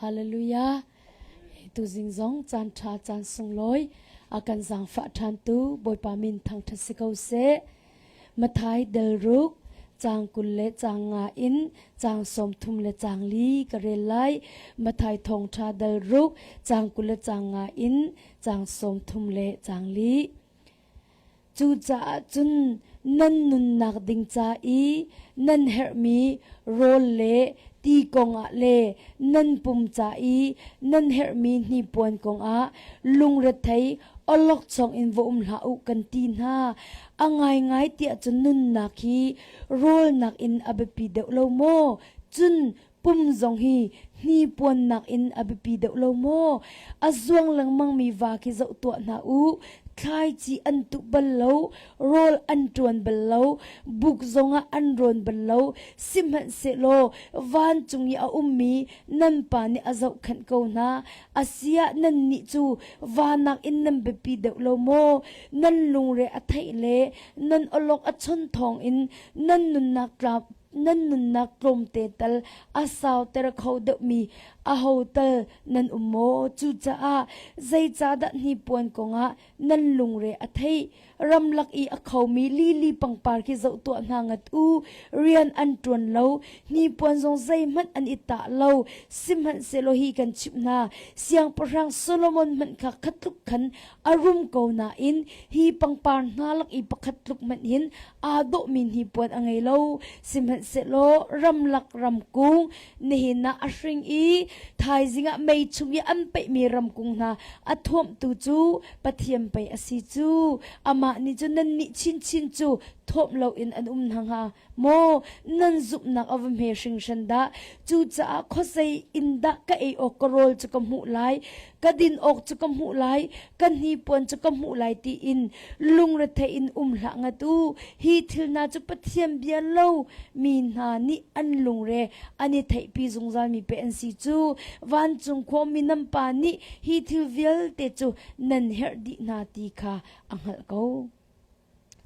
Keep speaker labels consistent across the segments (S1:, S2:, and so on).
S1: Hallelujah. Tuzing zong caan ṭha caan sunglawi a kan zaangfah ṭhantu Bawipa min thangṭhat si ko seh. Mathai delruk caang 20 le caang nga in caang 30 le caang li ka rel lai. Mathai thawngṭha delruk caang 20 le caang nga in caang 30 le caang li. Cucaah cun nan nunnak ding ca i nan herhmi rawl le ti kongah le nan pum ca i nan herhmi hnipuan kongah lungrethei awlokchong in va um hlah u kan ti hna. A ngaingai tiah cun nunnak hi rawl nakin a biapi deuh lo maw? Cun pum zong hi hnipuan nakin a biapi deuh lo maw? A zuang lengmangmi va khi zoh tuah hna u. Thlaici an tuh bal lo, rawl an ṭuan bal lo, buk zongah an rawn bal lo. Sihmanhsehlaw vancung i a ummi nan Pa nih a zohkhenh ko hna. Asiah nannih cu va nakin nan biapi deuh lo maw? Nan lungre a theih le nan awlok a chon thawngin nan nunnak tlap nan nunnak tlawmte tal a sauter kho deuhmi aho tal nan um maw? Cucaah zeicahdah hnipuan kongah nan lungre a theih? Ramlak i a khomi lili pangpar khi zoh tuah hna ngat u. Rian an ṭuan lo, hnipuan zong zeihmanh an i tah lo. Sihmanhsehlaw hi kan chimh hna, Siangpahrang Solomon hmanh kha kha tluk khan a rum ko nain hi pangpar hna lak i pakhat tluk hmanh hin aa dawhmi hnipuan a ngei lo. Sihmanhsehlaw ramlak ramkung nihin ah a hring i thaizing ah mei chung i an peihmi ramkung hna a thuamhtu cu Pathian pei a si cu. Amah nih cun nannih chinchin cu thuamh loin an um hna hnga maw? Nan zumhnak a va hme hringhran dah! Cucaah khuazei in dah ka ei awk ka rawl cu ka hmuh lai, ka din awk cu ka hmuh lai, ka hnipuan cu ka hmuh lai tiin lungrethei in um hlah ngat u. Hi thil hna cu Pathian bia lo mi hna nih an lungre an i theihpi zungzalmi pe an si cu. Vancung khuami nan Pa nih hi thil vialte cu nan herh dih hna ti kha a hngalh ko.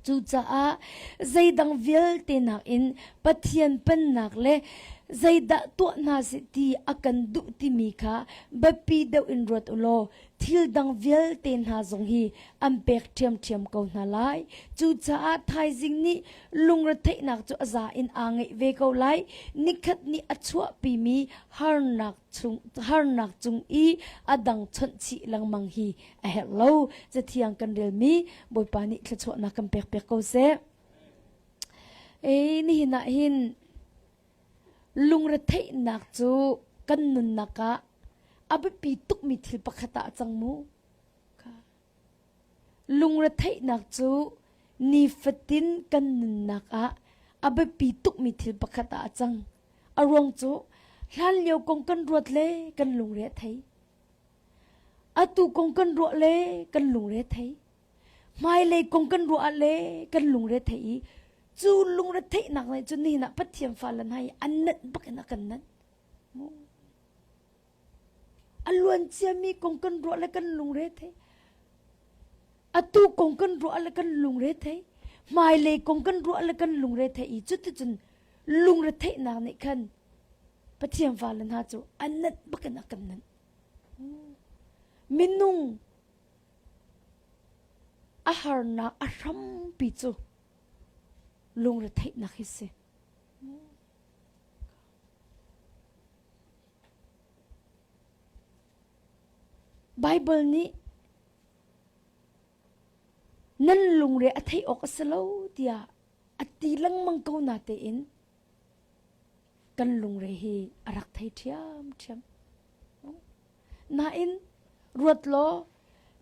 S1: Cucaah zeidang vialte nakin Pathian pennak le zeidah tuah hna seh ti a kan duh timi kha biapi deuh in ruat u law thil dang vialte hna zong hi an pek ṭhiamṭhiam ko hna lai. Cucaah thaizing nih lungretheihnak cu a za in aa ngeih ve ko lai. Nikhat nih a chuahpimi harnak chung harnak cung i a dang chawnh chih lengmang hi a herh lo. Cathiang kan relmi Bawipa nih thluachuahnak kan pek piak ko seh. Ei nihin ah hin lungretheihnak cu kan nunnak ah a biapi tukmi thil pakhat ah a cang mu. Lungretheihnak cu nifatin kan nunnak ah a biapi tukmi thil pakhat ah a cang. A ruang cu hlanlio kong kan ruat le kan lungre a thei. Atu kong kan ruah le kan lungre a thei. Hmailei kong kan ruah ah le kan lungre a thei i cu lungre theihnak nih cun nihin ah Pathian fale hna hi an nanh bak in a kan nanh. A luan ciami kong kan ruah le kan lungre thei. Atu kong kan ruah le kan lungre thei. Hmailei kong kan ruah le kan lungre thei i cuticun lungre theihnak nih khan Pathian fale hna cu an nanh bak in a kan nanh. Minung a harnak a hrampi cu lungre theihnak hi si. Baibal nih nan lungre a theih awk a si lo tiah a ti lengmang ko na tein kan lungre hi a rak thei ṭhiamṭhiam. Nain ruat law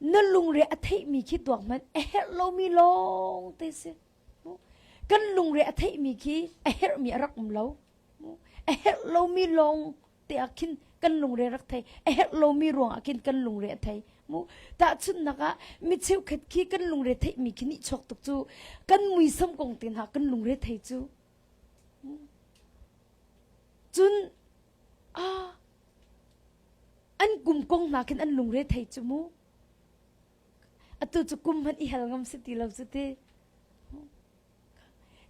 S1: na lungre a theihmi khi tuak hmanh a herh lomi lawng te si. Kan lungre a theihmi khi a herhmi a rak um lo. A herh lomi lawng te ah khin kan lungre rak thei. A herh lomi ruang ah khin kan lungre a thei. Mu tahchunhnak ah mi cheukhat khi kan lungre theihmi khi nih chuak tuk cu kan muisam kong te hna kan lungre thei cu. Cun ah an kum kong hna khin an lungre thei cu mu. Atu cu kum hmanh i hal ngam si ti lo cu ti.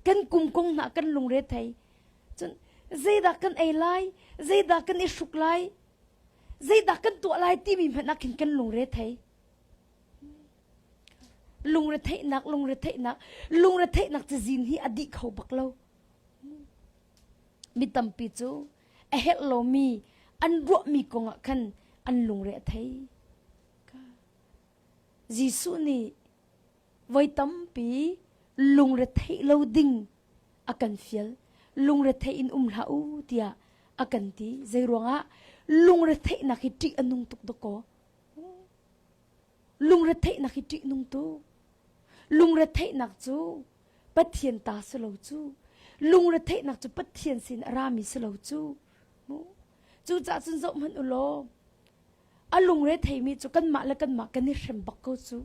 S1: Kan kum kong hna kan lungre thei. Cun zeidah kan ei lai? Zeidah kan i hruk lai? Zeidah kan tuah lai timi hmanh ah khin kan lungre thei. Lungretheihnak, lungretheihnak, lungretheihnak cazin hi a dih kho bak lo. Mi tampi cu a herh lomi an ruahmi kong ah khan an lungre a thei. Jesuh nih voi tampi lungretheih lo ding a kan fial. Lungretheih in um hlah u tiah a kan ti. Zeiruangah lungretheihnak hi ṭih a nung tuk dakaw. Lungretheihnak hi ṭihnung tuk. Lungretheihnak cu Pathian ta si lo cu. Lungretheihnak cu Pathian sin a rami si lo cu. Cucaah cun zoh hmanh u law a lungre theimi cu kanmah le kanmah kan i hrem bak ko cu.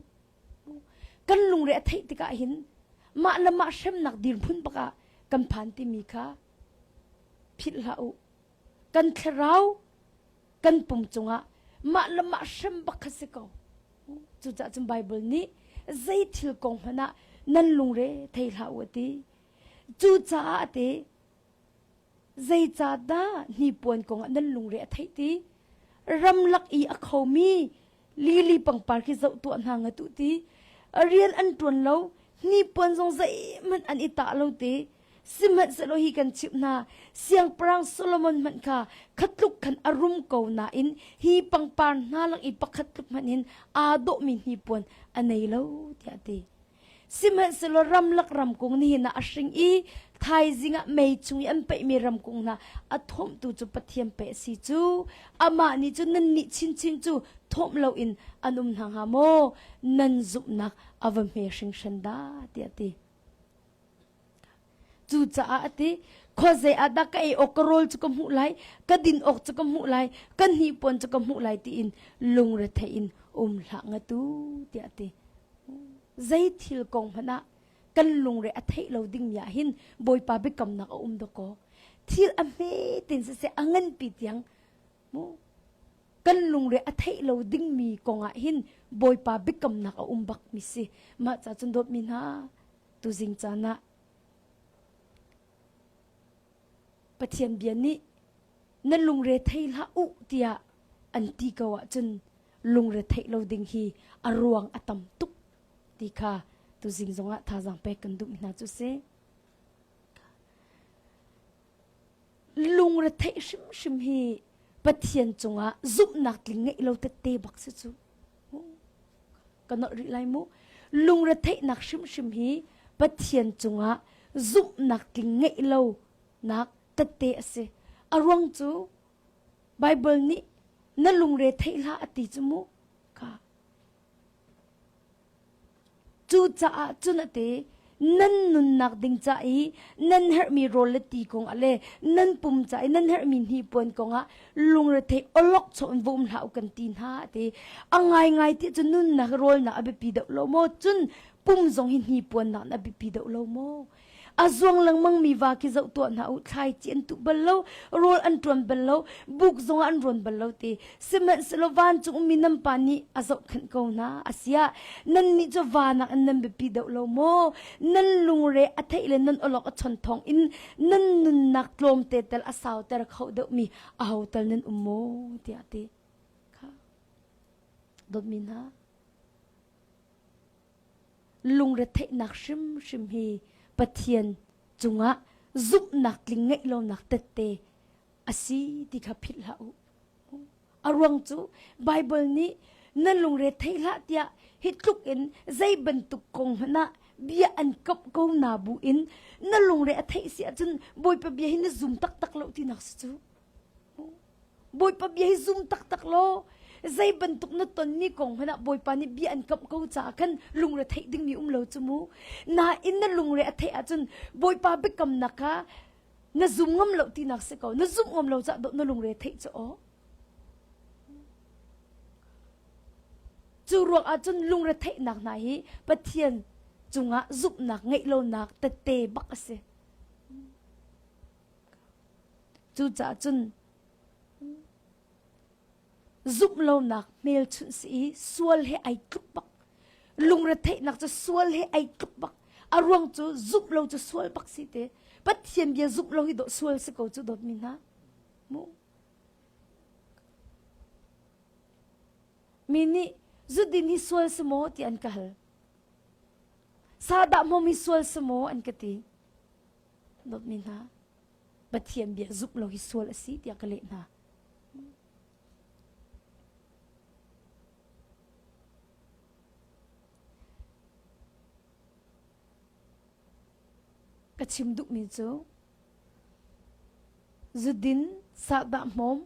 S1: Kan lungre a theih tikah hin mah le mah hremnak dirhmun bak ah kan phan timi kha philh hlah u. Kan thlarau kan pum cungah mah le mah hrem bak kha si ko. Cucaah cun Baibal nih zei thil kong hmanh ah nan lungre thei hlah u a ti. Cucaah a ti, zeicahdah hnipuan kong ah nan lungre a theih ti? Ramlak i a khomi lili pangpar khi zoh tuah hna nga tuh ti. Rian an ṭuan lo, hnipuan zong zeihmanh an i tah lo ti. Sihmanhsehlaw hi kan chimh hna, Siangpahrang Solomon hmanh kha khatluk khan a rum ko nain hi pangpar hna lak i pakhat tluk hmanh hin aa dawhmi hnipuan a nei lo, tiah a ti. Sihmanhsehlaw ramlak ramkung nihin ah a hring i thaizing ah mei chung i an paihmi ramkung hna a thawmhtu cu Pathian pei a si cu. Amah nih cun nannih chinchin cu thawmh loin an um hna hnga maw? Nan zumhnak a va hme hringhran dah, tiah a ti. Cucaah a ti, khuazei ah dah ka ei awk ka rawl cu ka hmuh lai, ka din awk cu ka hmuh lai, ka hnipuan cu ka hmuh lai tiin lungrethei in um hlah ngatu tiah a ti. Zei thil kong hmanh ah kan lungre a theih lo dingmi ah hin Bawipa biakamnak a um dakaw. Thil a hme tin siseh a nganpi tiang mu kan lungre a theih lo dingmi kong ah hin Bawipa biakamnak a um bak mi si. Mah ca cun dawtmi hna Tuzing caan ah Pathian bia nih na lungre thei hlah u tiah an ti ko ahcun lungre theih lo ding hi a ruang a tam tuk ti kha tuzing zongah thazaang pek kan duhmi hna cu si. Lungre theih hrimhrim hi Pathian cungah zumhnak tling ngeih lo tette bak si cu. Ka nolh rih lai mu. Lungretheihnak hrimhrim hi Pathian cungah zumhnak tling ngeih lo nak tette a si. A ruang cu Bible nih na lungre theih hlah a ti cu mu. Ka Cucaah cun a ti, nan nunnak ding ca i nan herhmi rawl le ti kongah le nan pum ca i nan herhmi hnipuan kongah lungrethei awlokchong in va um hlah u kan ti hna a ti. A ngaingai ti cu nunnak rawlnak a biapi deuh lo maw? Cun pum zong hi hnipuannak a biapi deuh lo maw? A zuang lengmang mi va khi zoh tuah hna u thlaici an tuh bal lo rawl an ṭuan bal lo buk zongah an rawn bal lo ti sihmanhsehlaw vancung ummi nan pa nih a zohkhenh ko hna asiah nannih cu vanak in nan biapi deuh lo maw nan lungre a theih le nan awlok a chon thawng in nan nunnak tlawmte tel a sauter kho deuhmi aho tal nan um maw tiah a ti kha dawtmi hna Lungretheihnak hrimhrim hi Pathian cungah zumhnak tling ngeih lonak tette a si ti kha philh hlah u. A ruang cu Baibal nih na lungre thei hlah tiah hi tluk in zei bantuk kong hmanh ah bia an kamh ko na bu in na lungre a theih si ahcun Bawipa bia hi na zum taktak lo tinak si cu. Bawipa bia hi zum taktak law zei bantuk na tonmi kong hmanh ah Bawipa nih bia an kamh ko caah khan lungre theih dingmi um lo cu mu. Nain na lungre a theih ahcun Bawipa biakamnak kha na zum ngam lo tinak si ko. Na zumh ngam lo caah na lungre theih cu aw. Cu ruang ahcun lungre theihnak hna hi Pathian cungah zumhnak ngeih lonak tette bak a si. Cucaah cun zumh lonak hmelchunh si i sual he ai tluk bak. Lungretheihnak cu sual he ai tluk bak. A ruang cu zumh lo cu sual bak si te. Pathian bia zumh lo hi dawh sual si ko cu dawtmi hna. Mu. Mi nih zudin hi sual si maw ti an ka hal. Sadah hmawm hi sual si maw an ka ti. Dawtmi hna, Pathian bia zumh lo hi sual a si tiah ka leh hna. Ka chim duhmi cu zudin sahdah hmawm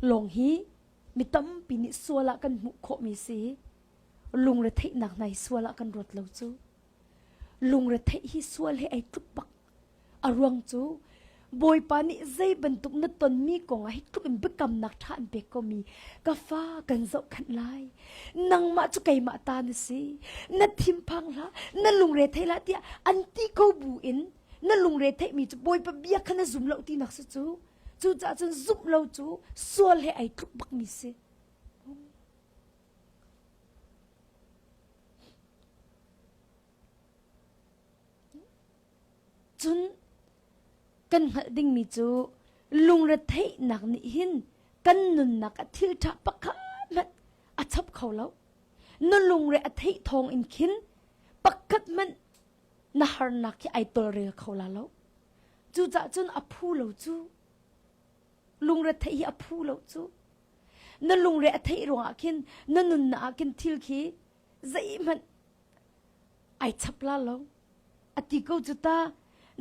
S1: lawng hi mi tampi nih sual ah kan hmuh khawhmi si. Lungretheihnak hna hi sual ah kan ruat lo cu. Lungretheih hi sual he ai tluk bak. A ruang cu Bawipa nih zei bantuk na tonmi kong ah hi tluk in biakamnak ṭha an pek komi ka fa kan zohkhanh lai. Nangmah cu keimah ta na si. Na thinphang hlah, na lungre thei hlah tiah an ti ko bu in na lungre theihmi cu Bawipa bia kha na zum lo tinak si cu. Cucaah cun zumh lo cu sual he ai tluk bakmi si. Cun kan hngalh dingmi cu lungretheihnak nih hin kan nunnak ah thil ṭha pakhat hmanh a chap kho lo. Na lungre a theih thawng in khin pakhat hmanh na harnak hi ai tolrel kho la lo. Cucaah cun a phu lo cu lungretheih hi a phu lo cu. Na lungre a theih ruangah khin na nunnak ah khin thil khi zeihmanh ai chap la lo a ti ko cu ta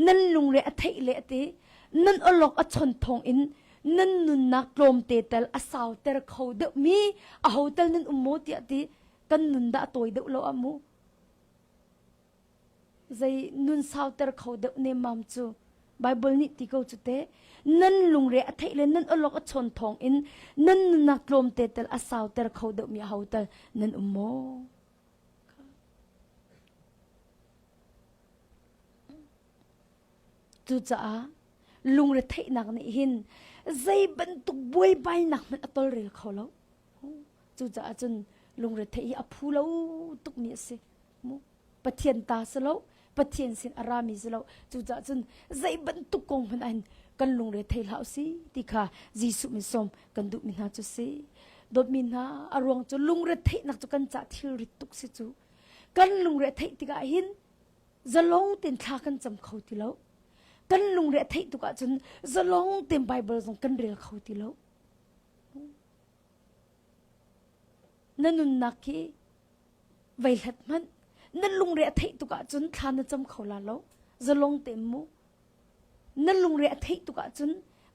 S1: nan lungre a theih le a ti nan awlok a chon thawng in nan nunnak tlawmte tal a sauter kho deuh mi a ho tal nan um maw tiah ti kan nun dah tawi deuh lo a mu zei nun sauter kho deuh ne mam cu Bible nih ti ko cu te nan lungre a theih le nan awlok a chon thawng in nan nunnak tlawmte tal a sauter kho deuh mi a ho tal nan um maw Cucaah lungretheihnak nih hin zei bantuk buaibainak hmanh a tolrel kho lo. Cucaah cun lungretheih hi a phu lo tukmi a si. Pathian ta si lo, Pathian sin a rami si lo. Cucaah cun zei bantuk kong hmanh ah hin kan lungre thei hlah usih ti kha Jesuh min sawm kan duhmi hna cu si. Dawtmi hna, a ruang cu lungre theihnak cu kan cah thilrit tuk si cu. Kan lungre theih tikah hin zalong tein thla kan cam kho ti lo. Kan lungre theih tuk ahcun zalong tein Bible zong kan rel kho ti lo. Na nunnak khi vei hlat hmanh na lungre a theih tuk ahcun thla na cam kho la lo zalong tein mu na lungre a theih tuk ahcun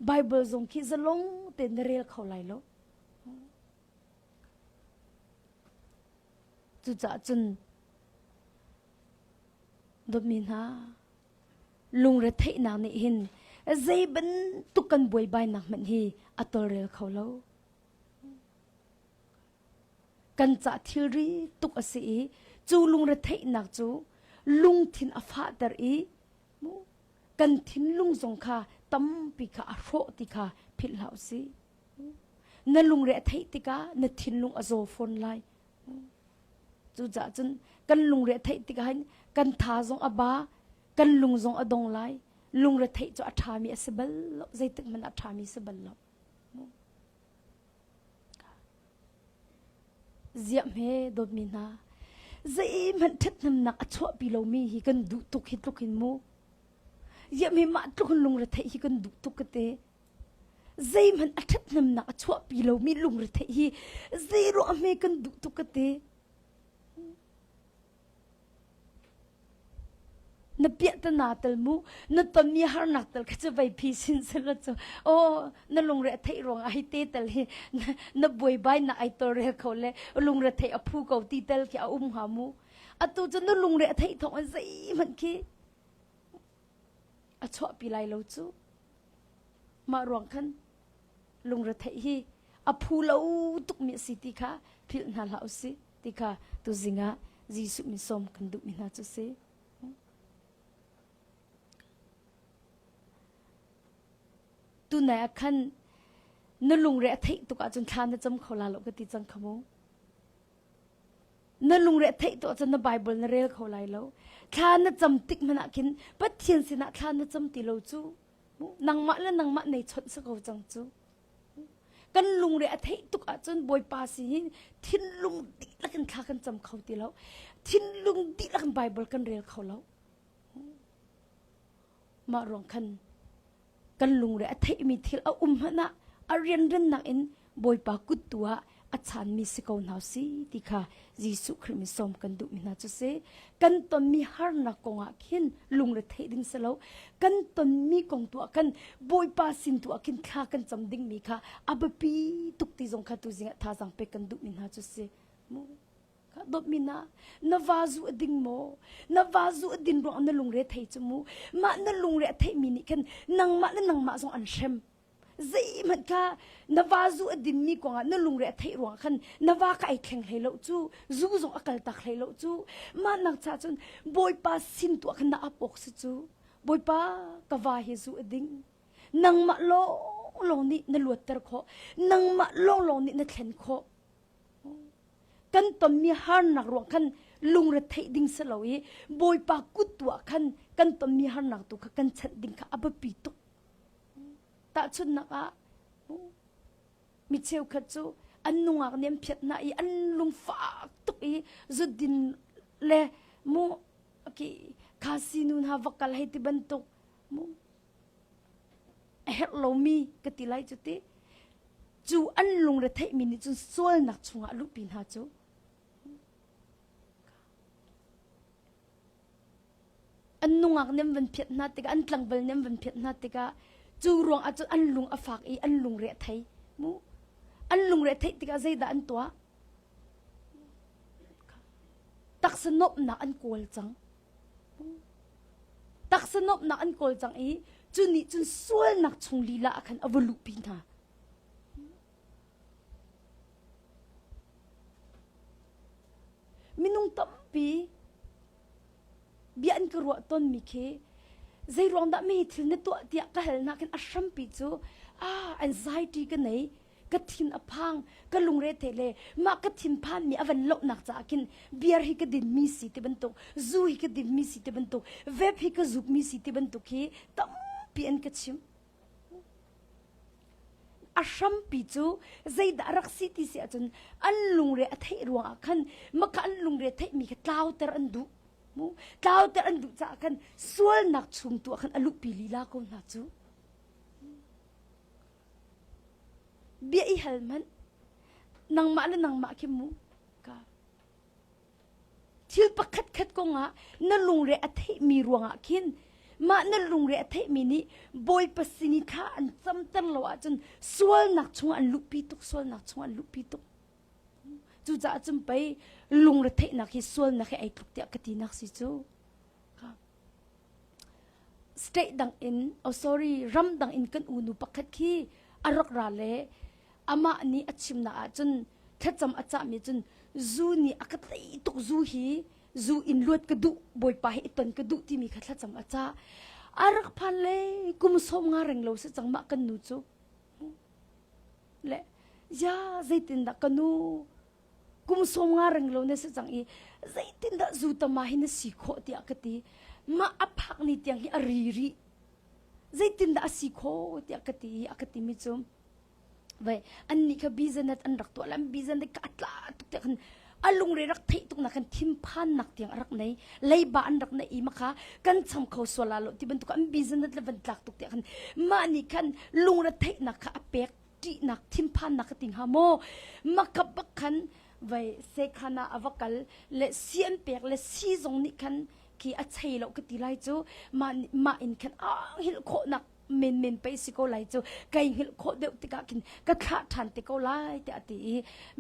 S1: Bible zong khi zalong tein na rel kho lai lo cucaah cun dawtmi hna lungre theihnak nih hin zei bantuk kan buaibainak hmanh hi a tolrel kho lo Kan cah thilri tuk a si i cu lungretheihnak cu lungthin a fahter i kan thinlung zong kha tampi kha a hrawh ti kha philh hlah usih. Na lungre a theih tikah na thinlung a zaw fawn lai. Cucaah cun kan lungre a theih tikah hin kan tha zong a ba, kan lung zong a dong lai. Lungre theih cu a ṭhami a si bal lo, zeitik hmanh a ṭhami si bal lo. Ziah hme dawtmi hna, zeihmanh ṭhathnemnak a chuahpi lomi hi kan duh tuk hi tluk hin mu. Ziah hme mah tluk in lungretheih hi kan duh tuk ka ti. Zeihmanh a ṭhathnemnak a chuahpi lomi lungretheih hi zeiruah hme kan duh tuk ka ti. Na piahtana tel mu na tonmi harnak tel kha cu vei phi sin sela cu aw na lungre a theih ruangah hi te tel hi na buaibai na ai tolrel kho le lungre theih a phu ko ti tel khi a um hnga mu atu cu na lungre a theih thawng in zeihmanh khi a chuahpi lai lo cu mah ruang khan lungretheih hi a phu lo tukmi a si ti kha philh hna hlah usih ti kha tuzing ah Jesuh min sawm kan duhmi hna cu si. Tunai ah khan na lungre a theih tuk ahcun thla na cam kho la lo ka ti cang kha mu. Na lungre a theih tuk ahcun na Bible na rel kho lai lo. Thla na cam tik hmanh ah khin Pathian sinah thla na cam ti lo cu nangmah le nangmah nei chawnh si ko cang cu. Kan lungre a theih tuk ahcun Bawipa sin hin thinlung dihlak in thla kan cam kho ti lo. Thinlung dihlak in Bible kan rel kho lo. Mah ruang khan kan lungre a theihmi thil a um hmanh ah a rianrennak in Bawipa kut tu ah a chanmi si ko hna si ti kha Jesuh Khrih min sawm kan duhmi hna cu si. Kan tonmi harnak kong ah khin lungre theih ding si lo. Kan tonmi kong tu ah khan Bawipa sin tu ah khin thla kan cam dingmi kha a biapi tuk ti zong kha tuzing ah thazaang pek kan duhmi hna cu si. Mu. Ka dawtmi na na va zu a ding maw? Na va zu a din ruang na lungre thei cu mu. Mah na lungre a theihmi nih khan nangmah le nangmah zong an hrem. Zeihmanh kha na va zu a dinmi kongah na lungre a theih ruangah khan na va ka ai thleng hlei lo cu zu zong a kal tak hlei lo cu mah nak cha cun Bawipa sin tu ah khan na ap awk si cu Bawipa ka va hi zu a ding nangmah lawnglawng nih na luatter khawh nangmah lawnglawng nih na thlen khawh kan tonmi harnak ruang khan lungre theih ding si lo i Bawipa kut tu ah khan kan tonmi harnak tu kha kan chanh ding kha a biapi tuk. Tahchunhnak ah mi cheukhat cu an nungak nih an phiat hna i an lungfak tuk i zudin le mu okay, khasi nu hna va kal hei ti bantuk mu a herh lomi ka ti lai cu ti cu an lungre theihmi nih cun sualnak chungah luhpi hna cu an nungak nih an van phiat hna tikah an tlangval nih an van phiat hna tikah cu ruang ah cun an lung a fak i an lungre a thei mu an lungre a theih tikah zeidah an tuah taksa nuamhnak an kawl cang Taksa nuamhnak an kawl cang i cu nih cun sualnak chung lila ah khan a va luhpi hna. Minung tampi bia an ka ruah tawnmi khi zei ruang dah mi thil na tuah tiah ka hal hna khin a hrampi cu ah anxiety ka nei ka thin a phang ka lungre the le mah ka thin phan mi a van lohnak caah khin beer hi ka din mi si ti bantuk zu hi ka din mi si ti bantuk vape hi ka zuk mi si ti bantuk hi tampi an ka chim a hrampi cu zeidah rak si ti si ahcun an lungre a theih ruangah khan maka an lungre theih mi kha tlauter an duh mu tlauter an duh caah khan sualnak chung tu ah khan a luhpi lila ko hna cu Bia i hal hmanh. Nangmah le nangmah khi mu. Ka. Thil pakhat khat kongah na lungre a theihmi ruangah khin mah na lungre a theihmi nih Bawipa sin i thla an camter lo ahcun sualnak chungah an luhpi tuk sualnak chungah an luhpi tuk. Cucaah cun pei lungre theihnak hi sualnak hi ai tluk tiah ka tinak si cu. State dang in, oh sorry, ram dang in kan unu pakhat khi a rak ra le amah nih a chimnak ahcun thlacam a cahmi cun zu nih a ka tei tuk zu hi zu in luat ka duh bawipa hi i ton ka duh timi kha thlacam a cah a rak phan le kum sawm nga reng lo si cang mah kan nu cu le ya zeitindah ka nu kum sawm nga reng lo na si cang i zeitindah zu tama hi na si khawh tiah ka ti mah a phak ni tiang hi a ri rih zeitindah a si khawh tiah ka ti i a ka timi cu vai annih kha business an rak tuah lam business ka tla tuk tiah khan a lungre rak theih tuk nak khan thinphannak tiang a rak nei leiba an rak nei i makha kan cham kho sual la lo ti bantuk an business le van tlak tuk tiah khan mah nih khan lungre theihnak kha a pek ṭihnak thinphannak ka ti hnga maw makap bak khan vai sekhana a va kal le si an pek le si zong nih khan khi a chei lo ka ti lai cu mah mah in khan a hngilh khawhnak men men pei si ko lai cu kai hngilh khawh deuh tikah khin ka thlah ṭhan te ko lai tiah a ti i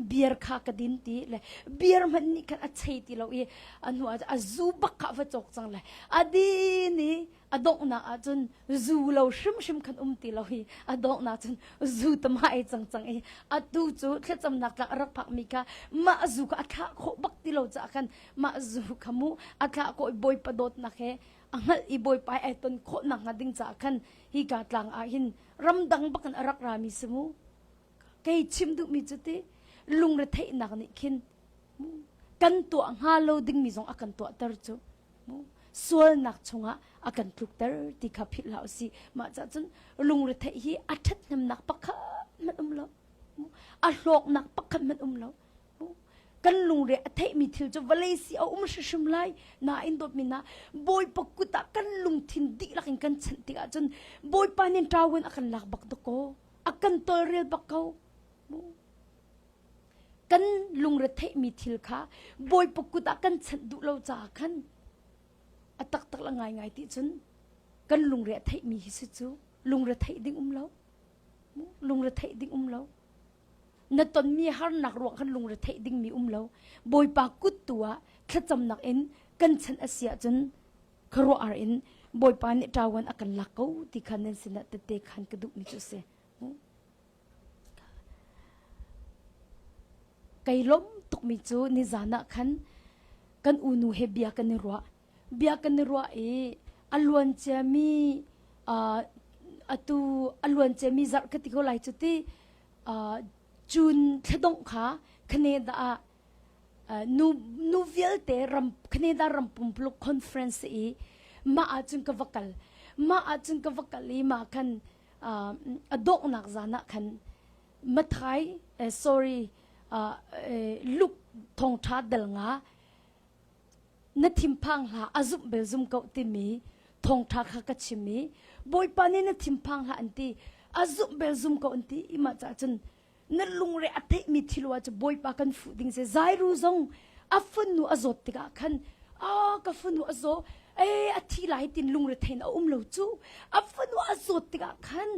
S1: beer kha ka din ti le beer hmanh nih khan a chei ti lo i a hnu ah a zu bak kha va cawk cang le a din i a donghnak ahcun zu lo hrimhrim khan um ti lo hi a donghnak cun zu tama ei cang cang i atu cu thlacamnak tlak a rak phakmi kha mah zu kha a thlah khawh bak ti lo caah khan mah zu kha mu a thlah khawh i bawipa dawtnak he a hngalh i bawipa ai ton khawh nak hnga ding caah khan hi ka tlang ah hin ramdang bakin a rak rami si mu kei chim duhmi cu ti lungretheihnak nih khin kan tuah hnga lo dingmi zong a kan tuahter cu sualnak chungah a kan tlukter ti kha philh hlah usih mah cah cun lungretheih hi a ṭhathnemnak pakhat hmanh um lo. A hlawknak pakhat hmanh um lo. Kan lungre a theihmi thil cu vawlei si a um hrimhrim lai. Nain dawtmi hna, Bawipa kut ah kan lungthin dihlak in kan chanh tikah cun Bawipa nih ṭawan a kan lak bak dakaw. A kan tawlrel bak ko. Kan lungre theihmi thil kha Bawipa kut ah kan chanh duh lo caah khan a taktak la ngaingai ti cun kan lungre a theihmi hi si cu lungre theih ding um lo. Lungre theih ding um lo. Na tonmi harnak ruang khan lungre theih dingmi um lo. Bawipa kut tu ah thlacamnak in kan chanh a si ahcun khuaruah ar in Bawipa nih ṭawan a kan lak ko ti kha nan sinah tette khan ka duhmi cu a si. Kai lawm tukmi cu nizan ah khan kan unu he bia kan i ruah. Bia kan i ruah i a luan ciami uh, atu a luan ciami zarh ka ti ko lai cu ti uh, June thladongh kha Canada ah uh, nu nu vialte ram Canada ram pumpuluk conference i mah ahcun ka va kal. Mah ahcun ka va kal i mah khan uh, a donghnak zan ah khan Mathai eh, sorry uh, eh, Luke thawngṭha dal nga na thinphang hlah a zumh bel zum ko timi thawngṭha kha ka chim i Bawipa nih na thinphang hlah an ti a zumh bel zum ko an ti i mah caah cun na lungre a theihmi thil wa cu Bawipa kan fuh ding si Zairu zong a fanu a zawt tikah khan a ka fanu a zaw e a thi lai tin lungre thein a um lo cu a fanu a zawt tikah khan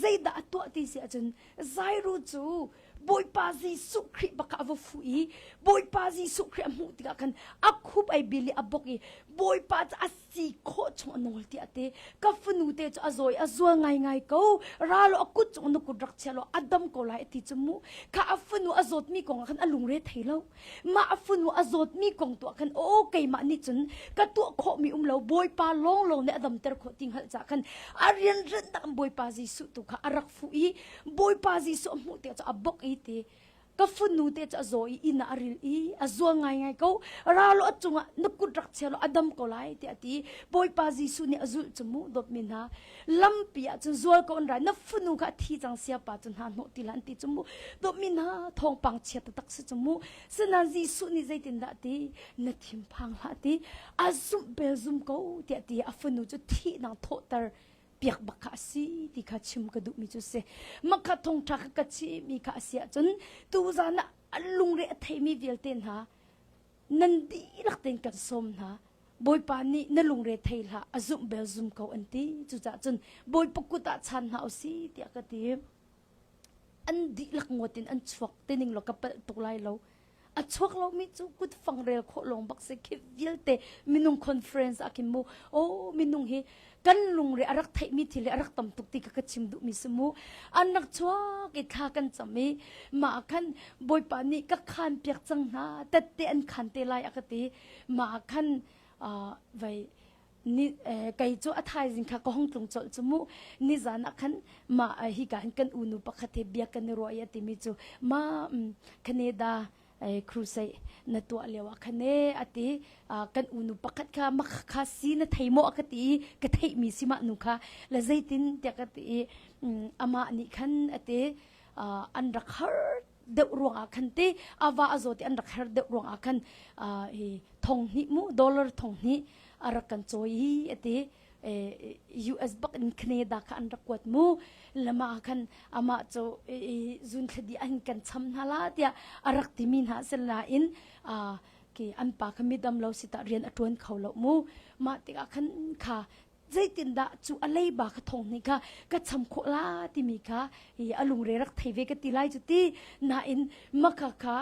S1: zeidah a tuah ti si ahcun Zairu cu Bawipa Jesuh Khrih bak a va fuh i Bawipa Jesuh Khrih a hmuh tikah khan a khup ai bil i a bok i Bawipa cu a si khawh chung a nawl tiah te ka fanu te cu a zawi a zual ngaingai ko ra law a kut cung na kut rak chia law a dam ko lai a ti cu mu kha a fanu a zawtmi kong ah khan a lungre thei lo mah a fanu a zawtmi kong tuah khan aw keimah nih cun ka tuah khawhmi um lo Bawipa lawnglawng nih a damter khawh ti hngalh cah khan a rianranh tak Bawipa Jesuh tu kha a rak fuh i Bawipa Jesuh a hmuh tikah cu a bok i ti ka fanu te cu a zaw i inn ah a ril i a zual ngaingai ko ra law a cungah na kut rak chia law a dam ko lai tiah a ti Bawipa Jesuh nih a zulh cu mu dawtmi hna lampi ah cun zual ko an rai na fanu kha a thi cang siapa cu hna hnawh ti hlah an ti cu mu dawtmi hna thawngpang chia taktak si cu mu sinain Jesuh nih zeitindah ti na thinphang hlah ti a zumh bel zum ko tiah ti a fanu cu thihnak thawhter piak bak kha a si ti kha chim ka duhmi cu si makha thongṭha kha ka chimmi kha a si ahcun tuzan ah a lungre a theimi vialte hna nan dihlak tein kan sawm hna Bawipa nih na lungre thei hlah a zumh bel zum ko an ti cucaah cun Bawipa kut ah chan hna usih tiah ka ti an dihlak ngawt in an chuak te ning law ka palh tuk lai lo a chuak lomi cu kut fang rel khawh lawng bak si khi vialte minung conference ah khin mu oh minung hi kan lungre a rak theihmi thil hi a rak tam tuk ti kha ka chim duhmi si mu an rak chuak i thla kan cam i mah khan bawipa nih ka khan piak cang hna tette an khan te lai a ka ti mah khan vai ni kei cu a thaizing kha ka hong tlung colh cu mu nizan ah khan mah hi ka hin kan unu pakhat he bia kan i ruah i a timi cu ma Canada crusade na tuah lio ah khan e a ti kan unu pakhat kha mak kha si na thei maw ka ti i ka theihmi si mah nu kha la zeitin tiah ka ti i amah nih khan a ti an rak har deuh ruangah khan te ava a zaw ti an rak her deuh ruangah khan hi thong hnih mu dollar thong hnih a rak kan cawi hi a ti US bak in Canada kha an rak kuat mu lama khan amah cu zun thladi an kan cham hna la tiah a rak timi hna sin la in ki an pa kha midam lo sita rian a tuan kho lo mu mah tikah khan kha zeitindah cu a leiba kha thong hnih kha ka cham khawh la timi kha i a lungre rak thei ve ka ti lai cu ti nain maka kha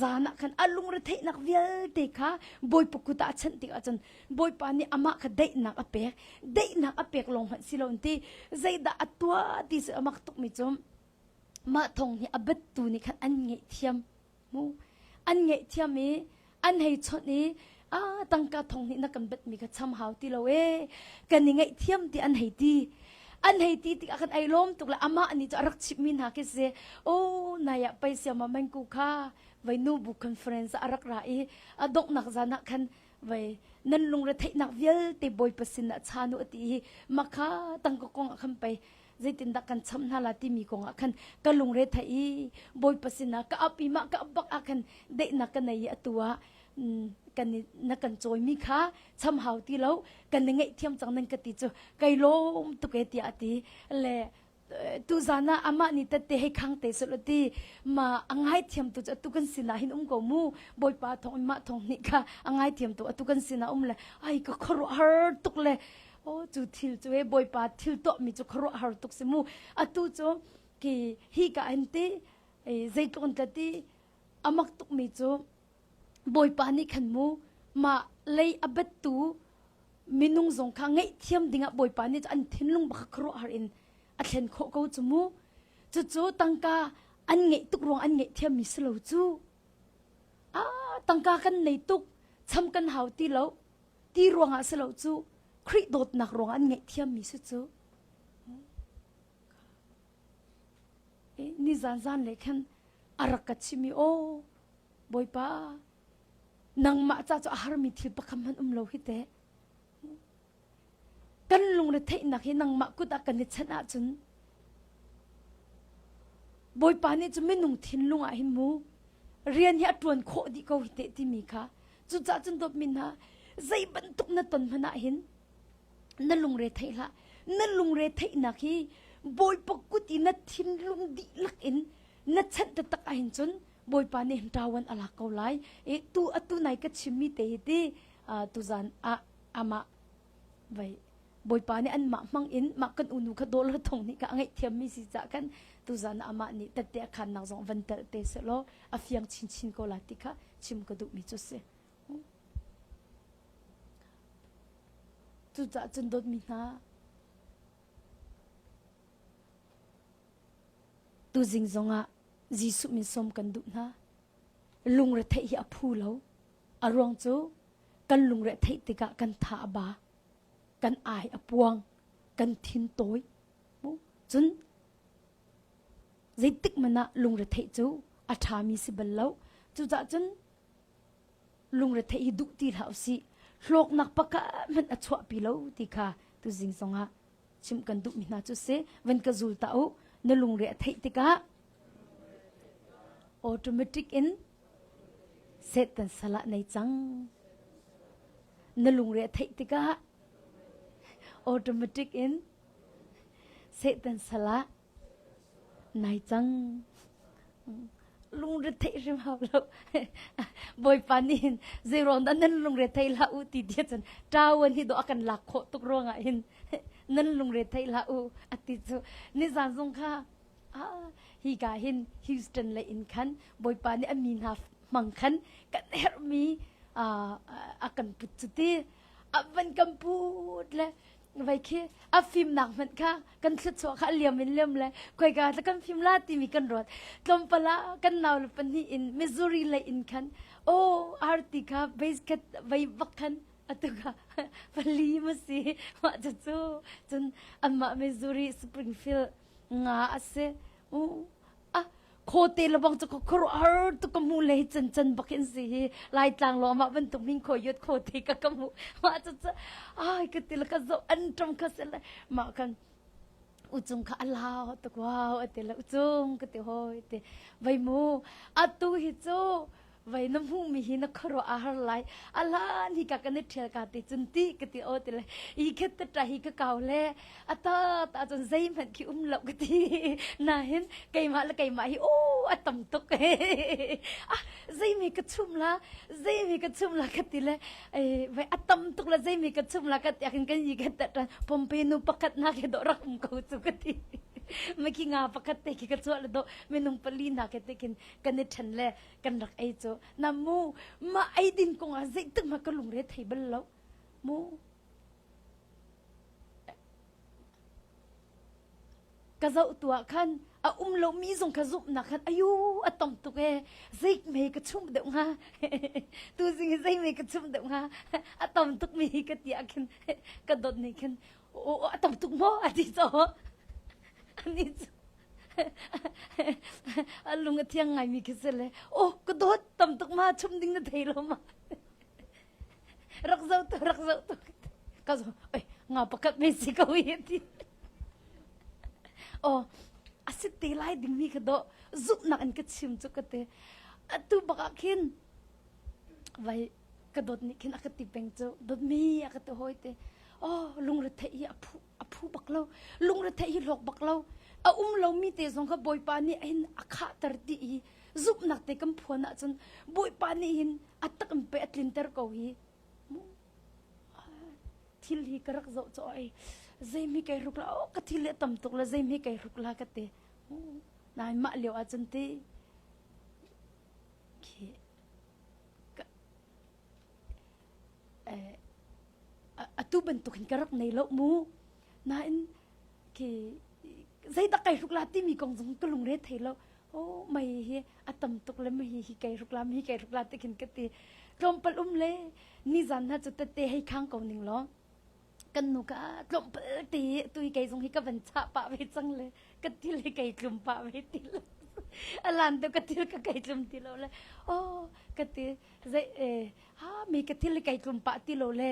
S1: zan ah khan a lungre theihnak vialte kha bawipa kut ah a chanh tikah cun bawipa nih amah kha daihnak a pek daihnak a pek lawng hmanh si lo ti zeidah a tuah ti cu a mak tukmi cu mah thong hi a battu nih khan an ngaihthiam mu an ngaihthiam i an hei chawnh i a tangka thong nih na kan batmi kha cham hau ti lo e kan i ngaihthiam ti an hei ti an hei ti tikah khan ai lawm tuk le amah nih cu a rak chimhmi hna khi si o nai ah pei siama mangku kha vai nu bu conference a rak ra i a donghnak zan ah khan vai nan lungre theihnak vialte bawipa sin ah chan u a ti i makha tangka kong ah khan pei. Zeitindah kan cham hna la timi kong ah khan ka lungre thei i Bawipa sinah ka ap i mah ka ap bak ah khan daihnak ka nei i atu ah kan na kan cawimi kha cham hau ti lo kan i ngaihthiam cang nan ka ti cu kai lawm tuk e tiah a ti le tuzan ah amah nih tette hei khang te sel ti ma a ngaithiam tu cu atu kan sinah hin um ko mu bawipa thong in mah thong nih kha a ngaithiam tu atu kan sinah um le ai ka khuaruahhar tuk le o cu thil cu e bawipa thil tuah mi cu khuaruahhar tuk si mu atu cu ki hi ka an ti zeitluk in tla ti amak tuk mi cu bawipa nih khan mu mah lei a battu minung zong kha ngaihthiam dingah Bawipa nih an thinlung bak khuaruahhar in a thlen khawh ko cu mu. Cucu tangka an ngeih tuk ruang an ngaihthiam mi si lo cu. Ah, tangka kan nei tuk, cham kan hau ti lo, ti ruangah si lo cu, Khrih dawtnak ruangah an ngaihthiam mi si cu. Ni zan zan le khan a rak ka chim i aw Bawipa nangmah ca cu a harmi thil pakhat hmanh um lo hi teh. Kan lungre theihnak hi nangmah kut ah kan i chanh ahcun Bawipa nih cu minung thinlung ah hin mu rian hi a ṭuan khawh dih ko hi teh timi kha cucaah cun dawtmi hna zei bantuk na ton hmanh ah hin na lungre theih hlah na lungre theihnak hi Bawipa kut i na thinlung dihlak in na chanh taktak ahhin cun Bawipa nih ṭawan a lak ko lai. I tu atu nai ka chimmi te hi ti tuzan ah amah vai Bawipa nih anmah hmang in mah kan unu kha dollar thong nih ka a ngaihthiammi si cah khan tuzan ah amah nih tette a khannak zong van telh te sehlaw a fiang chinchin ko la ti kha chim ka duhmi cu si. Cucaah cun dawtmi hna tuzing zongah Jesuh min sawm kan duh hna. Lungretheih hi a phu lo. A ruang cu kan lungretheih tikah kan tha a ba, kan ai a puang, kan thin tawi. Cun zeitik hmanh ah lungretheih cu a ṭhami si bal lo. Cucaah cun lungretheih hi duh ti hlah usih. Hlawknak pakhat hmanh a chuahpi lo ti kha tuzing zongah chimh kan duhmi hna cu si van ka zul ta u na lungre a theih tikah automatic in Satan salah nei cang na lungre a theih tikah automatic in Satan salah nai cang lungre theih hrim hau lo bawipa nih hin zeiruang dah nan lungre thei hlah u ti dia cun ṭawan hi dawh a kan lak khawh tuk ruangah hin nan lungre thei hlah u ati cu nizan zong kha ah hi ka hin Houston lei in khan bawipa nih a mi hna hmang khan kan herhmi a kan put cu ti a van kan put le vai khi a fimnak hmanh kha kan thluachuah kha a liam in liam le khoika tla kan fim la timi kan ruat tlawmpal ah kan nau le pahnih in Missouri lei in khan oh arti kha basket vai bak khan atu kha pali ma si mah cu cu cun anmah Missouri Springfield nga a si ah khawte le bang cu khuaruahhar tuk ka hmu le hi can can bak in si hi laitlang lo amah bantuk min kho yot khote ka ka hmu mah cu cu ai ka ti le ka zoh an ṭam kha se le mah kan uchung kha alau tuk wow ati le uchung ka ti hoi ti vai mu atu hi cu vai na hmuh mi hi na khuaruah a har lai alan hi ka kan i ṭhial ka ti cun ti ka ti aw ti le i khat ta ṭa hi ka kau le ata ta cun zeihmanh khi um lo ka ti nahin keimah le keimah hi aw a tam tuk ah zeimi ka chum la zeimi ka chum la ka ti le vai a tam tuk la zeimi ka chum la ka ti akin kan i khat ta ṭan pompe nu pakhat na ke do rak um ko cu ka ti maki nga pakhat te khi ka chuah le do minung pali na ke te khin kan i ṭhen le kan rak ei cu na mu ma ei din kong ah zeitik ma ka lungre thei bal lo mu ka zoh tu ah khan a um lo mi zong kha zumhnak khan ayu a tam tuk e zeik me ka chum deuh hnga tu zing hi zei me ka chum deuh hnga a tam tuk mi ka ti ah khin ka dot nih khin o a tam tuk maw a ti cho ani cu a lung a thiang ngaimi khi si le oh ka dawt tam tuk ma chum ding na thei lo ma rak zoh tu rak zoh tu ka zo oi nga pakhat me si ko hi ti. Aw a si te lai dingmi ka dawh zumhnak in ka chim cu ka ti. Atu bak ah khin vai ka dawt nih khin a ka ti peng cu dawtmi a ka ti hawi te. Oh lungretheih hi a phu a phu bak lo. Lungretheih hi hlawk bak lo. A um lomi te zong kha Bawipa nih hin a khahter ti i zumhnak te kan phuan ahcun Bawipa nih hin a tak in pe a tlinter ko hi. Thil hi ka rak zoh cu ai zeimi kai hruk la oh ka thil le tam tuk le zeimi kai hruk la ka ti. Nain mah lio ahcun ti khi atu bantuk hin ka rak nei lo mu. Nain khi zeidah kai hruk la timi kong zong ka lungre thei lo. Oh mei hi a tam tuk le mei hi kai hruk la mi kai hruk la ti khin ka ti. Tlawmpal um le nizan hna cu tette hei khang ko ning law kan nu ka tlawmpal te tui kei zong hi ka van chah pah ve cang le ka til hi kai tlum pah ve ti lo. Alan tu ka til ka kai tlum ti lo le oh ka ti zei eh ha mi ka til hi kai tlum pah ti lo le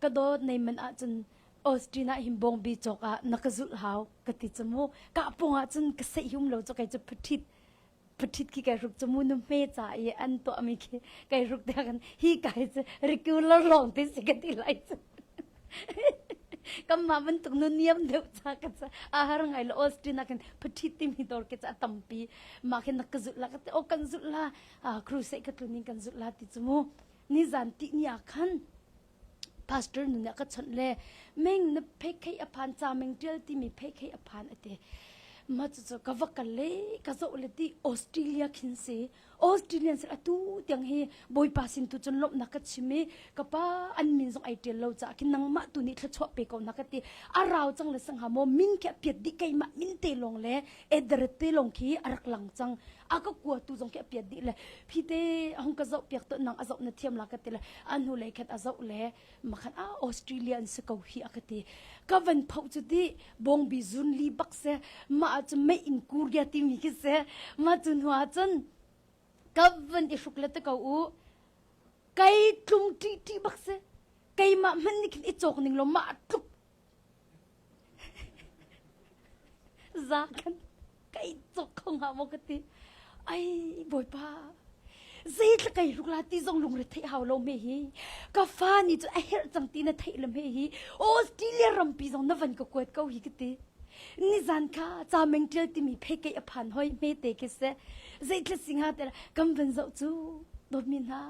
S1: ka dawt nei man ahcun Austin ah hin bawngbi cawk ah na ka zulh hau ka ti cu mu ka pung ah cun ka seih hum lo cu kei cu phathit phathit khi kai hruk cu mu nu hme ca i an tuah mi khi kai hruk te kan hi kai cu regular lawng te si ka ti lai cu kamah bantuk nu niam deuh cha ka ca a har ngai lo Austin ah khin phathit timi dawr ke ca tampi mah khin na ka zulh la ka ti o kan zulh la crusade ka tlun in kan zulh la ti cu mu nizan ti ni ah khan Pastor nu nih a ka chawnh le meng na pheikhei a phan ca meng ṭial timi pheikhei a phan a ti. Mah cucu ka va kal le ka zoh le ti Australia khin si. Australian sin atu tiang hi Bawipa sin tu cun lawmhnak ka chim i ka pa an min zong ai ṭial lo caah khin nangmah tu nih thluachuah pe ko na ka ti. A rau cang le sangha maw min khi a piat dih keimah min te lawng le ederet te lawng khi a rak lang cang. A ka kua tu zong khi a piat dih le phite hong ka zoh piak to nang a zoh na thiam la ka ti le a hnu lei khat a zoh le makhan a Australia an si ko hi a ka ti ka van phoh cu ti bawngbi zun li bak se ma cu mei in Korea ti mi khi se ma cu hnu ah cun ka van i hruk le te ko u kai tlung ṭi ṭi bak se keimah hmanh nih khin i cawk ning lo mah tluk Za kan kai cawk kho hnga maw ka ti. Ai Bawipa zeitla kai hruk la ti zong lungre theih hau lo me hi. Ka fa nih cun a herh cang ti na theih le me hi. Australia rampi zong na van ka kuat ko hi ka ti. Nizan kha ca meng ṭial timi phei kei a phan hoi hme te khi se. Zeitla singa te kam van zoh cu dawtmi hna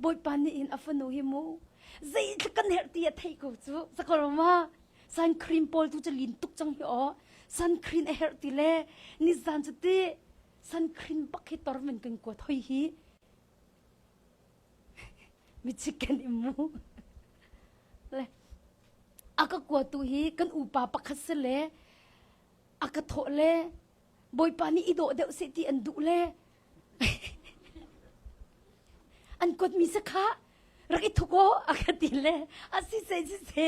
S1: Bawipa nih hin a fanu hi mu Zeitluk kan herh ti a theih ko cu. Sakaroma sun cream pawl tu cu lin tuk cang hi aw. Sun cream a herh ti le nizan cu ti sun cream bak hi tor men kan kuat hoi hi. Mi chicken imu. Le a ka kuatu hi kan upa pakhat si le a ka thawh le Bawipa nih i dawh deuh seh ti an duh le an kuatmi si kha rak i thuk aw a ka ti le a si se si se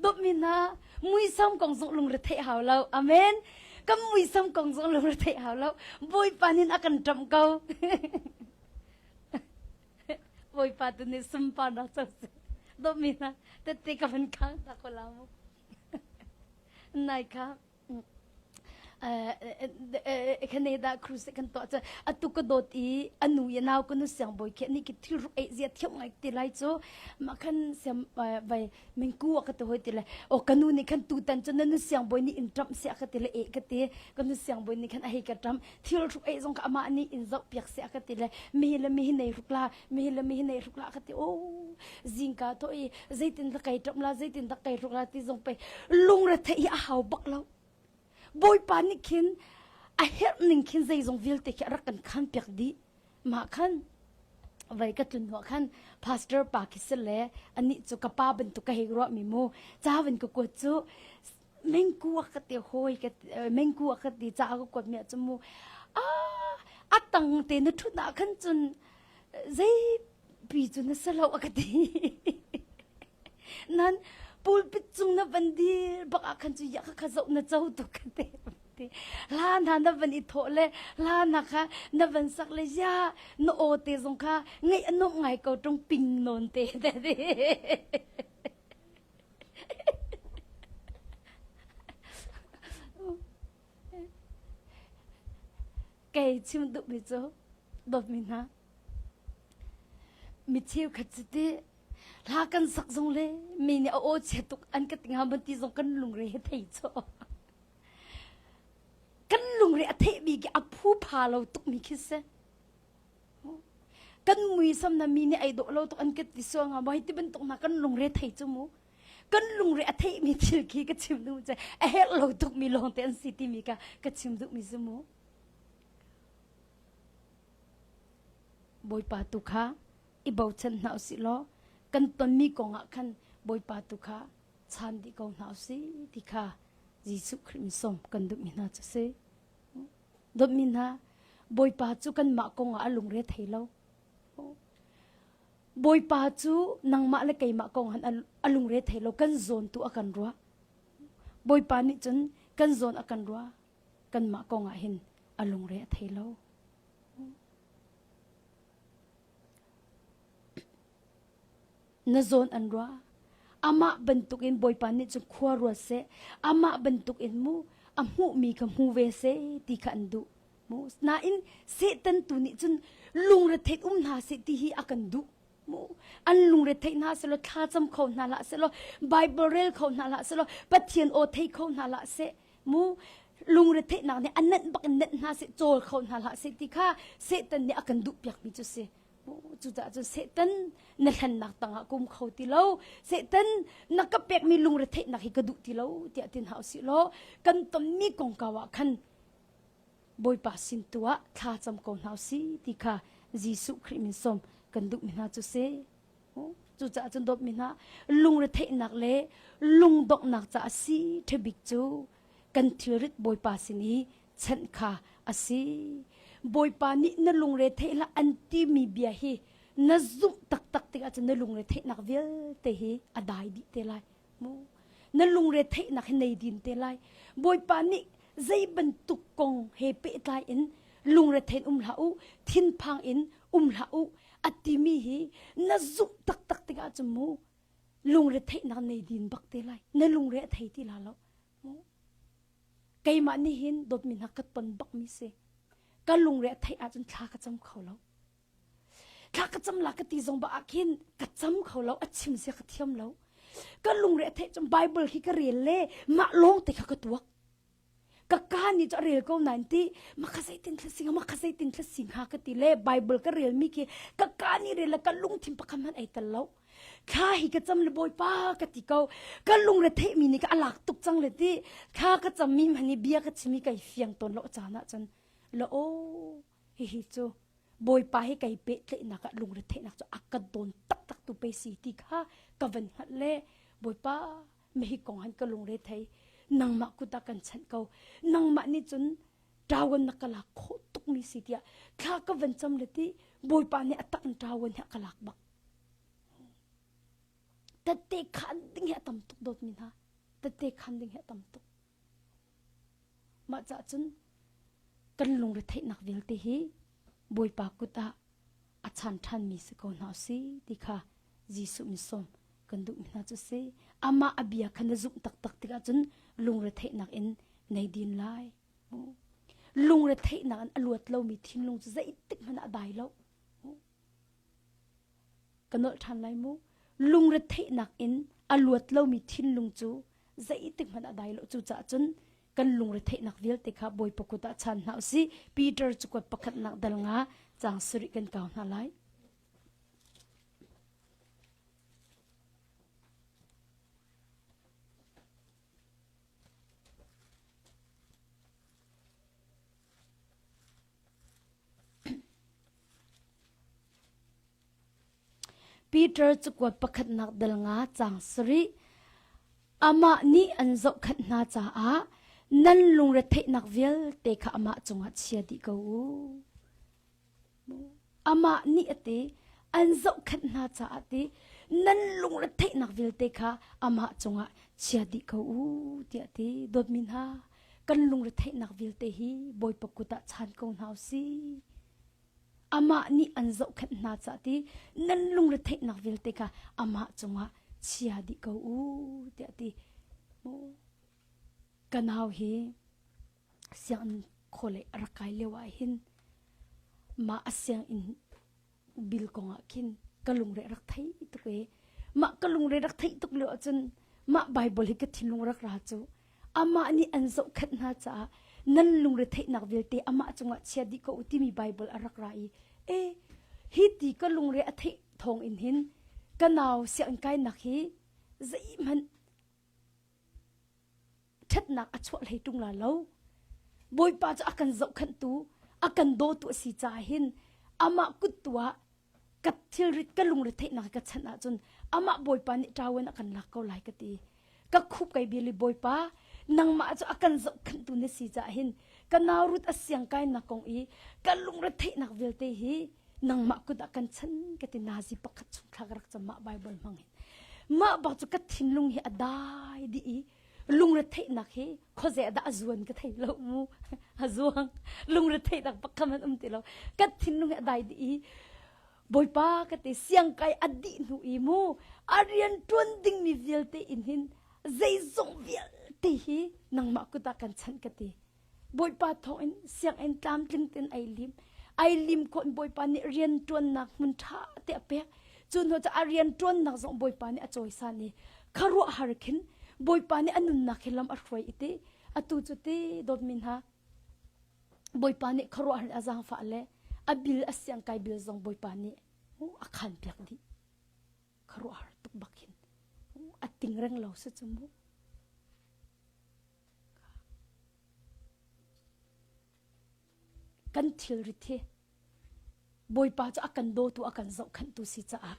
S1: dawtmi hna muisam kong zong lungre theih hau lo amen kan muisam kong zong lungre theih hau lo Bawipa nin a kan ṭamh ko Bawipa tu nih sunparnak co seh dawtmi hna tette ka van khang ta ko la mu Nai kha Canada cruise kan tuah cu atu ka dawt i anu i nau ka nu siangbawi khi ani ki thil ruk ei zia thiam ngai ti lai cu mah khan siam vai mingku a ka ti hoi ti le o ka nu nih khan tutan cu na nu siangbawi nih in ṭamh sia ka ti le e ka ti ka nu siangbawi nih khan a hei ka ṭamh thil hruk ei zong kha amah nih in zoh piak sia ka ti le mi le mi hi nei hruk la mi le mi hi nei hruk la ka ti o zingka to i zeitin dah kai ṭamh la zeitin dah kai hruk la ti zong pei lungre theih hi a hau bak lo bawipa nih khin a herh ning khin zeizong vialte khi a rak kan khan piak dih mah khan vai ka tlun hnuah khan pastor pa khi si le anih cu ka pa bantuk ka hei ruah mi mu ca van ka kuat cu mengku a ka ti hawi ka mengku a ka ti ca ka kuat mi ah cu mu a a tang te na thut ah khan cun zei pi cu na si lo a ka ti nan pulpit cung na van dir bak ah khan cu ya kha kha zoh na co tuk ka ti ti hla hna na van i thawh le hla hna kha na van sak le ya na aw te zong kha ngaih a nuamh ngai ko ṭung ping nawn te te ti. Kei chim duhmi cu dawtmi hna mi cheukhat cu ti hla kan sak zong le mi nih a aw chia tuk an ka ti hnga maw ti zong kan lungre he thei chaw. Kan lungre a theihmi khi a phupha lo tukmi khi si. Kan muisam na mi nih ei dawh lo tuk an ka ti sual hnga maw hei ti bantuk hna kan lungre thei cu mu. Kan lungre a theihmi thil khi ka chim duh cu a herh lo tukmi lawngte an si timi kha ka chim duhmi si mu. Bawipa tu kha i bochan hna usih law kan tonmi kong ah khan Bawipa tu kha chan dih ko hna usih ti kha Jesuh Khrih min sawm kan duhmi hna cu si. Dawtmi hna, Bawipa cu kanmah kong ah a lungre thei lo. Bawipa cu nangmah le keimah kong han a lungre thei lo, kan zawn tu a kan ruah. Bawipa nih cun kan zawn a kan ruah. Kanmah kong ah hin a lungre a thei lo. Na zawn an ruah. Amah bantukin Bawipa nih cun khua ruat seh. Amah bantukin mu a hmuhmi kha hmu ve seh ti kha an duh. Mu nain Satan tu nih cun lungretheih um hna seh ti hi a kan duh. Mu an lungretheih hna selaw thlacam kho hna hlah selaw Bible rel kho hna hlah selaw Pathian aw thei kho hna hlah seh mu lungretheihnak nih a nenh bak in nenh hna seh cawl kho hna hlah seh ti kha Satan nih a kan duh piakmi cu si. Cucaah cun Satan na hlennak tangah ka um kho ti lo. Satan na ka pekmi lungretheihnak hi ka duh ti lo tiah tin hau sih law kan tonmi kongkau ah khan Bawipa sin tu ah thla cam ko hna usih ti kha Jesuh Khrih min sawm kan duhmi hna cu si. Cucaah cun dawtmi hna lungretheihnak le lungdonghnak caah si ṭhabik cu kan thilrit Bawipa sin i chanh kha a si. Bawipa nih na lungre theih hlah an timi bia hi na zumh taktak tikah cun na lungre theihnak vialte hi a dai dih te lai. Mu. Na lungre theihnak hi nei din te lai. Bawipa nih zei bantuk kong he pehtlai in lungre thein um hlah u, thinphang in um hlah u a timi hi na zumh taktak tikah cun mu lungre theihnak nei din bak te lai. Na lungre a thei ti la lo. Mu. Keimah nih hin dawtmi hna ka ton bakmi si. Ka lungre a theih ahcun thla ka cam kho lo. Thla ka cam la ka ti zong ba ah khin ka cam kho lo, a chim zia ka thiam lo. Ka lungre a theih cun Bible hi ka rel le mah lawng te kha ka tuak. Ka ka nih cu a rel ko nain ti ma kha zeitin thla sing ma kha zeitin thla sing ha ka ti le Bible ka rel mi khi ka ka nih rel le ka lungthin pakhat hmanh ei tel lo. Thla hi ka cam le Bawipa ka ti ko. Ka lungre theihmi nih ka a lak tuk cang le ti thla ka cammi hmanh hi bia ka chimi kai fiang tawn lo caan ah cun la aw hihi cu Bawipa hi kai pehtlaihnak ah lungre theihnak cu a ka dawn taktak tu pe si ti kha ka van hngalh le Bawipa mihi kong han ka lungre thei nangmah kut ah kan chanh ko nangmah nih cun ṭawan na ka lak khawh tukmi si tiah thla ka van cam le ti Bawipa nih a tak in ṭawan hi a ka lak bak tette khan ding hi a tam tuk dawtmi hna tette khan ding hi a tam tuk mah cah cun kan lungre theihnak vialte hi Bawipa kut ah a chan ṭhanmi si ko hna si ti kha Jesuh min sawm kan duhmi hna cu si amah a bia kha na zumh taktak tikah cun lungre theihnak in nei din lai lungre theihnak in a luat lomi thinlung cu zeitik hmanh ah a dai lo Ka nolh ṭhan lai mu. Lungretheihnak in a luat lomi thinlung cu zeitik hmanh a dai lo. Cucaah cun kan lungretheihnak vialte kha Bawipa kut ah chan hna usih. Peter cakuat pakhatnak dal nga caang sarih kan kau hna lai. Peter cakuat pakhatnak dal nga caang sarih Amah nih an zohkhenh hna caah nan lungretheihnak vialte kha amah cungah chia dih ko u. Amah nih a ti an zohkhenh hna caah ti nan lungretheihnak vialte kha amah cungah chia dih ko u tiah ti dawtmi hna kan lungretheihnak vialte hi Bawipa kut ah chan ko hna u sih. Amah nih an zohkhenh hna caah ti nan lungretheihnak vialte kha amah cungah chia dih ko u tiah ti. Ka nau hi sianginn Khawlei a rak kai lio ah hin mah a sianginn bil kong ah khin ka lungre rak thei tuk e. Mah ka lungre rak theih tuk lio ahcun mah Bible hi ka thinlung rak ra cu amah nih an zohkhenh hna caah nan lungre theihnak vialte amah cungah chia dih ko u timi Bible a rak ra i e hi ti ka lungre a theih thawng in hin ka nau sianginn kainak hi zeihmanh ṭhatnak a chuah hlei ṭung la lo. Bawipa cu a kan zohkhenhtu, a kan dawtu a si caah hin amah kut tu ah ka thilrit ka lungre theihnak ka chanh ahcun amah Bawipa nih ṭawen a kan lak ko lai ka ti. Ka khup kai bil i Bawipa nangmah cu a kan zohkhenhtu na si caah hin ka nau rut a siang kainak kong i ka lungre theihnak vialte hi nangmah kut ah kan chan ka ti nazi pakhat chung thla ka rak cam mah Bible hmang hin mah bak cu ka thinlung hi a dai dih i lungretheihnak hi khuaze dah a zuan ka thei lo mu a zuang lungretheihnak pakhat man um ti lo ka thinlung hi a dai dih i Bawipa ka ti siang kai a dih hnu i mu a rian ṭuan dingmi vialte in hin zeizong vialte hi nangmah kut ah kan chanh ka ti Bawipa thawngin sianginn tlamtling tein ai lim. Ai lim khawh in Bawipa nih rianṭuannak hmun ṭha te a pek. Cu hnu cu a rianṭuannak zong Bawipa nih a cawisan i khuaruahhar khin Bawipa nih a nunnak hi lam a hruai i ti atu cu ti dawtmi hna Bawipa nih khuaruahhar in a zaangfah le a bil a siangkai bil zong Bawipa nih a khan piak dih. Khuaruahhar tuk bak hin a ting reng lo si cu mu. Kan thilrit hi Bawipa cu a kan dawtu a kan zohkhenhtu si caah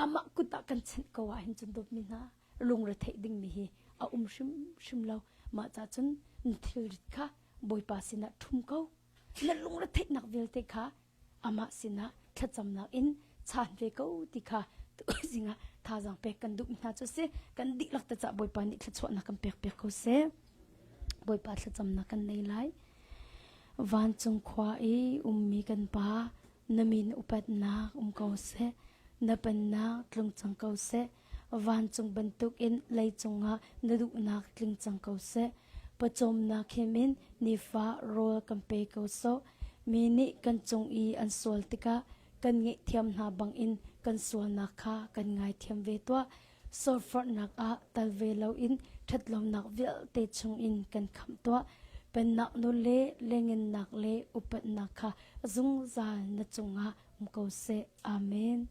S1: amah kut ah kan chanh ko ahhin cun dawtmi hna lungre theih dingmi hi a um hrimhrim lo. Mah ca cun na thilrit kha Bawipa sinah ṭhum ko. Na lungre theihnak vialte kha amah sinah thlacamnak in chaan ve ko ti kha tuzing ah thazaang pek kan duhmi hna cu si kan dihlak te cah Bawipa nih thluachuahnak kan pek piak ko seh Bawipa thlacamnak kan nei lai vancung khua i ummi kan pa na min upatnak um ko seh na pennak tlung cang ko seh Vancung bantukin leicung ah na duhnak tling cang ko seh. Pawcawmnak him in nifa rawl kan pe ko sawh. Mi nih kan cung i an sual tikah kan ngaihthiam hna bangin kan sualnak kha kan ngaithiam ve tuah. Sualforhnak ah tal ve loin ṭhatlonak vialte chungin kan khamh tuah. Pennak nawl le lengennak le upatnak kha zungzal na cungah um ko seh. Amen.